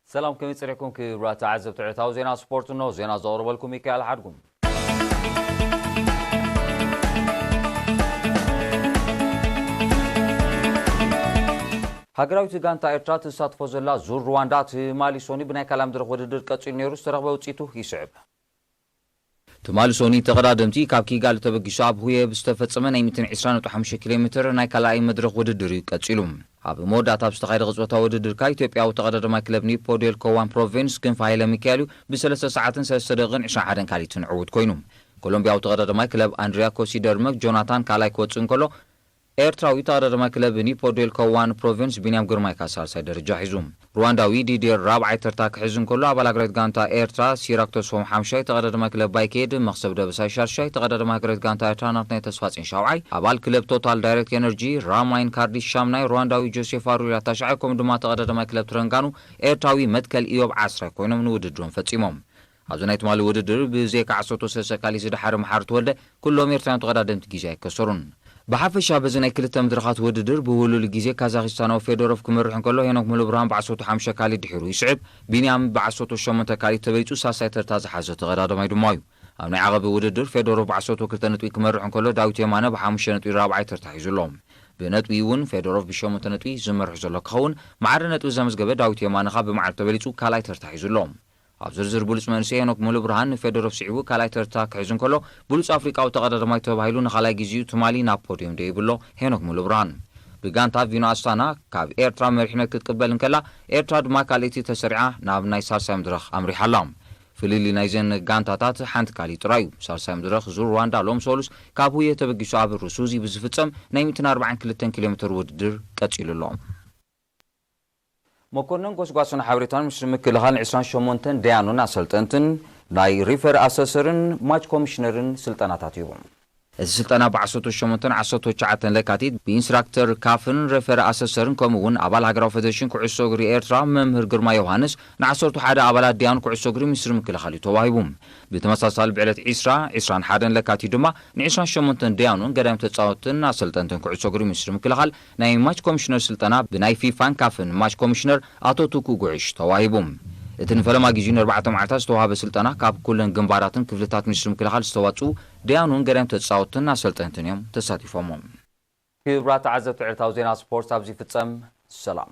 ሰላም፣ ከመይ ጸኒሕኩም ክቡራት ተዓዘብቲ ዕለታዊ ዜና ስፖርት? እንሆ ዜና ዘቕርበልኩም ሚካኤል ሓድጉ። ሃገራዊት ጋንታ ኤርትራ ትሳትፎ ዘላ ዙር ሩዋንዳ ትማሊ ሶኒ ብናይ ካልኣይ መድረኽ ውድድር ቀጺሉ ነይሩ፣ ዝተረኽበ ውጽኢቱ ይስዕብ። ትማሊ ሶኒ ተቐዳደምቲ ካብ ኪጋሊ ተበጊሱ ኣብ ሁየ ብዝተፈጸመ ናይ ሚእትን ዕስራን ነጥቢ ሓሙሽተ ኪሎ ሜትር ናይ ካልኣይ መድረኽ ውድድር እዩ ቀጺሉ። ኣብ መወዳእታ ኣብ ዝተኻየደ ቅጽበታዊ ውድድር ከኣ ኢትዮጵያዊ ተቐዳዳማይ ክለብ ኒፖ ዴል ኮዋን ፕሮቪንስ ክንፈ ሃይለ ሚካኤል እዩ ብሰለስተ ሰዓትን ሰለስተ ደቂቕን ዕስራን ሓደን ካልኢትን ዕዉት ኮይኑ። ኮሎምቢያዊ ተቐዳዳማይ ክለብ ኣንድሪያ ኮሲደርመ ጆናታን ካልኣይ ክወጽእ እንከሎ፣ ኤርትራዊ ተቐዳዳማይ ክለብ ኒፖ ዴል ኮዋን ፕሮቪንስ ቢንያም ግርማይ ከኣ ሳልሳይ ደረጃ ሒዙ። ሩዋንዳዊ ዲዲየር ራብዓይ ተርታ ክሕዝ እንከሎ፣ ኣባል ሃገራዊት ጋንታ ኤርትራ ሲራክ ተስፎም ሓምሻይ፣ ተቐዳዳማይ ክለብ ባይኬድ መኽሰብ ደበሳይ ሻድሻይ፣ ተቐዳዳማይ ሃገራዊት ጋንታ ኤርትራ ናትናይ ተስፋጽዮን ሻውዓይ፣ ኣባል ክለብ ቶታል ዳይሬክት ኤነርጂ ራማይን ካርዲስ ሻምናይ፣ ሩዋንዳዊ ጆሴፍ ኣሩያ ታሽዓይ፣ ከምኡ ድማ ተቐዳዳማይ ክለብ ትረንጋኑ ኤርትራዊ መትከል ኢዮብ ዓስራይ ኮይኖም ንውድድሮም ፈጺሞም። ኣብዚ ናይ ትማሊ ውድድር ብዘይካ ዓሰርተ ሰለስተ ካልኢት ዝደሓረ መሓሪ ተወልደ፣ ኩሎም ኤርትራውያን ተቐዳደምቲ ግዜ ኣይከሰሩን። ብሓፈሻ በዚ ናይ ክልተ መድረኻት ውድድር ብውሉል ግዜ ካዛኺስታናዊ ፌዶሮቭ ክመርሕ እንከሎ፣ ሄኖክ ሙሉብርሃን ብዓሰርተ ሓሙሽተ ካልኢት ድሒሩ ይስዕብ። ቢንያም ብዓሰርተ ሸሞንተ ካልኢት ተበሊጹ ሳልሳይ ተርታ ዝሓዘ ተቐዳዳማይ ድማ እዩ። ኣብ ናይ ዓቐቢ ውድድር ፌዶሮቭ ብዓሰርተ ክልተ ነጥቢ ክመርሕ እንከሎ፣ ዳዊት የማነ ብሓሙሽተ ነጥቢ ራብዓይ ተርታ ሒዙ ኣሎ። ብነጥቢ እውን ፌዶሮቭ ብሸሞንተ ነጥቢ ዝመርሕ ዘሎ ክኸውን፣ ማዕረ ነጥቢ ዘመዝገበ ዳዊት የማነ ከኣ ብማዕረ ተበሊጹ ካልኣይ ተርታ ሒዙ ኣሎ። ኣብ ዝርዝር ብሉጽ መንእሰይ ሄኖክ ሙሉብርሃን ንፌዶሮቭ ስዒቡ ካልኣይ ተርታ ክሕዝ እንከሎ፣ ብሉጽ ኣፍሪቃዊ ተቐዳዳማይ ተባሂሉ ንኻልኣይ ግዜኡ ትማሊ ናብ ፖድዮም ደይቡ ኣሎ ሄኖክ ሙሉብርሃን። ብጋንታ ቪኖ ኣስታና ካብ ኤርትራ መሪሕነት ክትቅበል እንከላ፣ ኤርትራ ድማ ካልኣይቲ ተሰሪዓ ናብ ናይ ሳልሳይ መድረኽ ኣምሪሓ ኣላ። ፍልልይ ናይዘን ጋንታታት ሓንቲ ካልኢት ጥራይ እዩ። ሳልሳይ መድረኽ ዙር ሩዋንዳ ሎም ሰሉስ ካብ ሁየ ተበጊሱ ኣብ ሩሱዚ ብዝፍጸም ናይ ሚእትን ኣርባዓን ክልተን ኪሎ ሜትር ውድድር ቀጺሉ ኣሎ። መኮንን ጎስጓስን ሓበሬታን ሚኒስትሪ ምክልኻልን ዕስራን ሸሞንተን ደያኑን ኣሰልጠንትን ናይ ሪፈር ኣሰሰርን ማች ኮሚሽነርን ስልጠናታት ሂቡ። እዚ ስልጠና ብ ዓሰርተ ሸሞንተን ዓሰርተ ትሽዓተን ለካቲት ብኢንስትራክተር ካፍን ሬፈር ኣሰሰርን ከምኡ እውን ኣባል ሃገራዊ ፌዴሬሽን ኩዕሶ እግሪ ኤርትራ መምህር ግርማ ዮሃንስ ን ዓሰርተ ሓደ ኣባላት ደያኑ ኩዕሶ እግሪ ሚኒስትሪ ምክልኻል እዩ ተዋሂቡ። ብተመሳሳሊ ብዕለት ዒስራ፣ ዒስራን ሓደን ለካቲት ድማ ን ዒስራን ሸሞንተን ደያኑን ገዳይም ተጻወትን ኣሰልጠንትን ኩዕሶ እግሪ ሚኒስትሪ ምክልኻል ናይ ማች ኮሚሽነር ስልጠና ብናይ ፊፋን ካፍን ማች ኮሚሽነር ኣቶ ቱኩ ጉዕሽ ተዋሂቡ። እቲ ንፈለማ ግዜኡ ንኣርባዕተ መዓልታት ዝተዋህበ ስልጠና ካብ ኩለን ግንባራትን ክፍልታት ሚኒስትሪ ምክልኻል ዝተዋጽኡ ደያኑን ገዳይም ተጻወትን ኣሰልጠንትን እዮም ተሳቲፎሞ። ክቡራት ተዓዘብቲ ዕለታዊ ዜና ስፖርት ኣብዚ ይፍጸም። ሰላም።